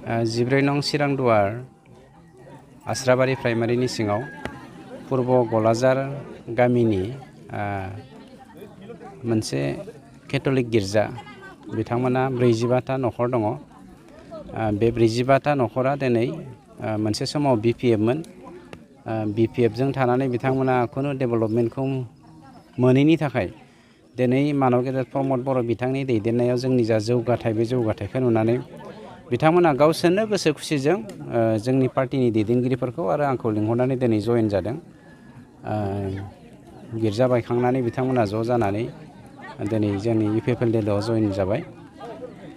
14 नं चिरांदुवार आस्राबारि प्राइमारिनि सिङाव पूर्व गलाजार गामिनि मोनसे केथलिक गिर्जा बिथांमोना 45टा नखर दङ। बे 45टा नखरा दिनै मोनसे समाव बिपिएफमोन। बिपिएफजों थानानै बिथांमोना खुनु डेभेलपमेन्टखौ मोनैनि थाखाय दिनै मानव गेदेर प्रमद बर' बिथांनि दैदेननायाव जोंनि जा जौगाथाय बे जौगाथायखौ नुनानै बिथांमोना गावसोरनो गोसो खुसिजों जोंनि पार्टिनि दैदेनगिरिफोरखौ आरो आंखौ लिंहरनानै दिनै जयेन जादों। गिर्जा बायखांनानै बिथांमोना ज' जानानै दिनै जोंनि इउपिपिएलआव जयेन जाबाय।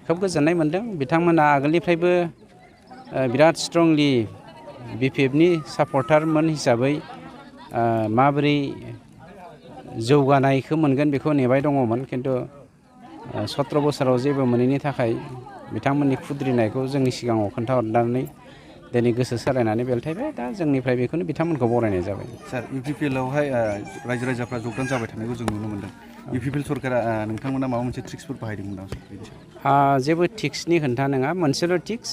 खोब गोजोननाय मोन्दों। बिथांमोना आगोलनिफ्रायबो बिराद स्ट्रंलि बिपिएफनि सापर्टारमोन हिसाबै माबोरै जौगानायखौ मोनगोन बेखौ नेबाय दङमोन, खिन्थु 17 बोसोराव जेबो मोनैनि थाखाय बिथांमोननि खुद्रिनायखौ जोंनि सिगाङाव खोन्थाहरनानै दिनै गोसो सोलायनानै बेलथायबाय। दा जोंनिफ्राय बेखौनो बिथांमोनखौ बरायनाय जाबाय। सार, इउपिपिएलआवहाय रायजो राजाफ्रा जगदान जाबाय थानायखौ जों नुनो मोन्दों। इउपिपिएल सरकारा नोंथांमोना माबा मोनसे ट्रिक्सफोर बाहायदोंमोन नामा? जेबो टिक्सनि खोन्था नङा, मोनसेल' टिक्स।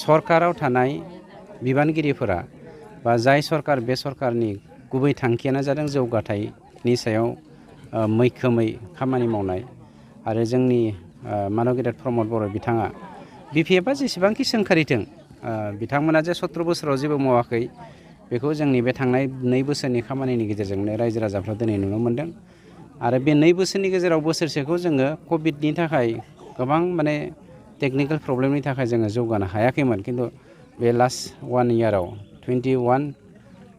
सरकाराव थानाय बिबानगिरिफोरा बा जाय सरकार बे सरकारनि गुबै थांखियानो जादों जौगाथायनि सायाव मैखोमै खामानि मावनाय। आरो जोंनि मानव गेदेर प्रमद बर' बिथाङा बिपिएफआ जेसेबांखि सोंखारिथों, बिथांमोना जे 17 बोसोराव जेबो मावाखै बेखौ जोंनि बे थांनाय 2 बोसोरनि खामानिनि गेजेरजोंनो रायजो राजाफ्रा दिनै नुनो मोन्दों। आरो बे 2 बोसोरनि गेजेराव बोसोरसेखौ जोङो कभिडनि थाखाय गोबां टेकनिकेल प्रब्लेमनि थाखाय जोङो जौगानो हायाखैमोन, खिन्थु बे लास्ट 1 इयाराव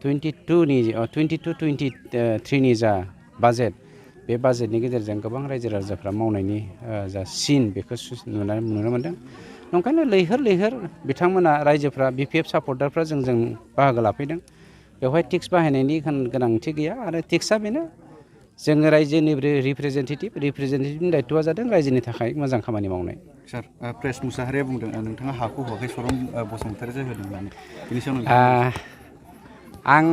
22-23नि जा बाजेट, बे बाजेटनि गेजेरजों गोबां रायजो राजाफ्रा मावनायनि जा सिन बेखौ नुनो मोन्दों। नंखायनो लैहोर लैहोर बिथांमोना रायजोफ्रा बिपिएफ सापर्टारफ्रा जोंजों बाहागो लाफैदों। बेवहाय टिक्स बाहायनायनि गोनांथि गैया। आरो टिक्सआ बेनो, जोङो रायजोनि रिप्रेजेन्टेटिभनि दायथ'आ जादों रायजोनि थाखाय मोजां खामानि मावनाय। सार, प्रेस मुसाहारिया बुंदों नोंथाङा हाखौ होआखै, सरन बसुमतारिजो होदों होननानै। बेनि सायाव आं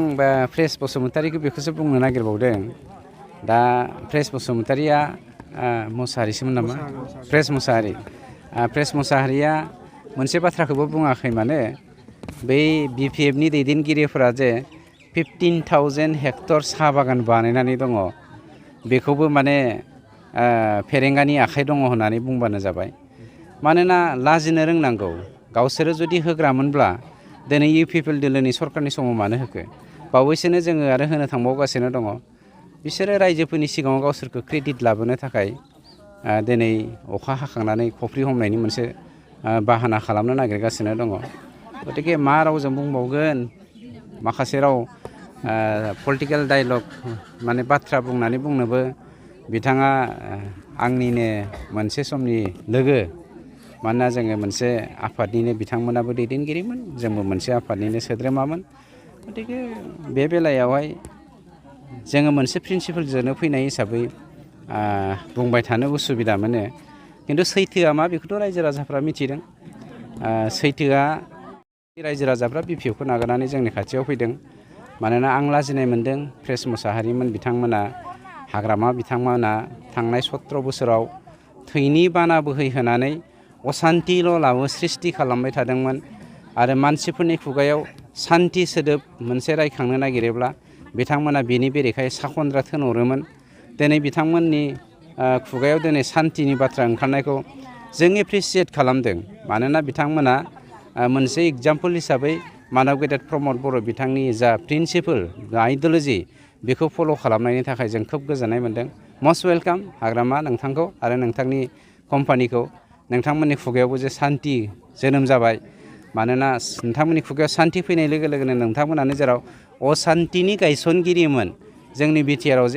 प्रेस बसुमतारिखौ बेखौसो बुंनो नागिरबावदों। दा प्रेस बसुमतारिया मुसाहारिसोमोन नामा? प्रेस मुसाहारि। प्रेस मुसाहारिया मोनसे बाथ्राखौबो बुङाखै, माने बै बिपिएफनि दैदेनगिरिफोरा जे 15,000 हेक्टर साहा बागान बानायनानै दङ, बेखौबो फेरेंगानि आखाइ दङ होननानै बुंबानो जाबाय। मानोना लाजिनो रोंनांगौ। गावसोरो जुदि होग्रामोनब्ला दिनै इउपिपिएल दोलोनि सरकारनि समाव मानो होखो? बावैसोनो जोङो आरो होनो थांबावगासिनो दङ। बिसोरो रायजोफोरनि सिगाङाव गावसोरखौ क्रेडिट लाबोनो थाखाय दिनै अखा हाखांनानै खफ्रि हमनायनि मोनसे बाहाना खालामनो नागिरगासिनो दङ। गतिके मा रावजों बुंबावगोन? माखासे राव पलिटिकेल डायलग बाथ्रा बुंनोबो बिथाङा आंनिनो मोनसे समनि लोगो। मानोना जोङो मोनसे आफादनिनो बिथांमोनाबो दैदेनगिरिमोन, जोंबो मोनसे आफादनिनो सोद्रोमामोन। गतिके बे बेलायावहाय जोङो मोनसे प्रिन्सिपालजोंनो फैनाय हिसाबै बुंबाय थानो उसुबिदा मोनो। खिन्थु सैथोआ मा बेखौथ' रायजो राजाफ्रा मिथिदों। सैथोआ रायजो राजाफ्रा बिपिएफखौ नागारनानै जोंनि खाथियाव फैदों। मानोना आं लाजिनाय मोन्दों। प्रेस मुसाहारिमोन बिथांमोना, हाग्रामा बिथांमोना थांनाय 17 बोसोराव थैनि बाना बोहैहोनानै असान्तिल' लाबो सृष्टि खालामबाय थादोंमोन। आरो मानसिफोरनि खुगायाव सान्ति सोदोब मोनसे रायखांनो नागिरोब्ला बिथांमोना बेनि बेरेखायै साखन्द्रा थोनहरोमोन। दिनै बिथांमोननि खुगायाव दिनै सान्तिनि बाथ्रा ओंखारनायखौ जों एप्रिसियेट खालामदों। मानोना बिथांमोना मोनसे एग्जाम्पोल हिसाबै मानव गेदेर प्रमद बर' बिथांनि जा प्रिन्सिपाल आइडिय'लजि बेखौ फल' खालामनायनि थाखाय जों खोब गोजोननाय मोन्दों। मस्ट वेलकाम हाग्रामा, नोंथांखौ आरो नोंथांनि कम्पानिखौ। नोंथांमोननि खुगायावबो जे सान्ति जोनोम जाबाय। मानोना नोंथांमोननि खुगायाव सान्ति फैनाय लोगो लोगोनो नोंथांमोनानो जेराव असान्तिनि गायसनगिरिमोन जोंनि बिटिआरआव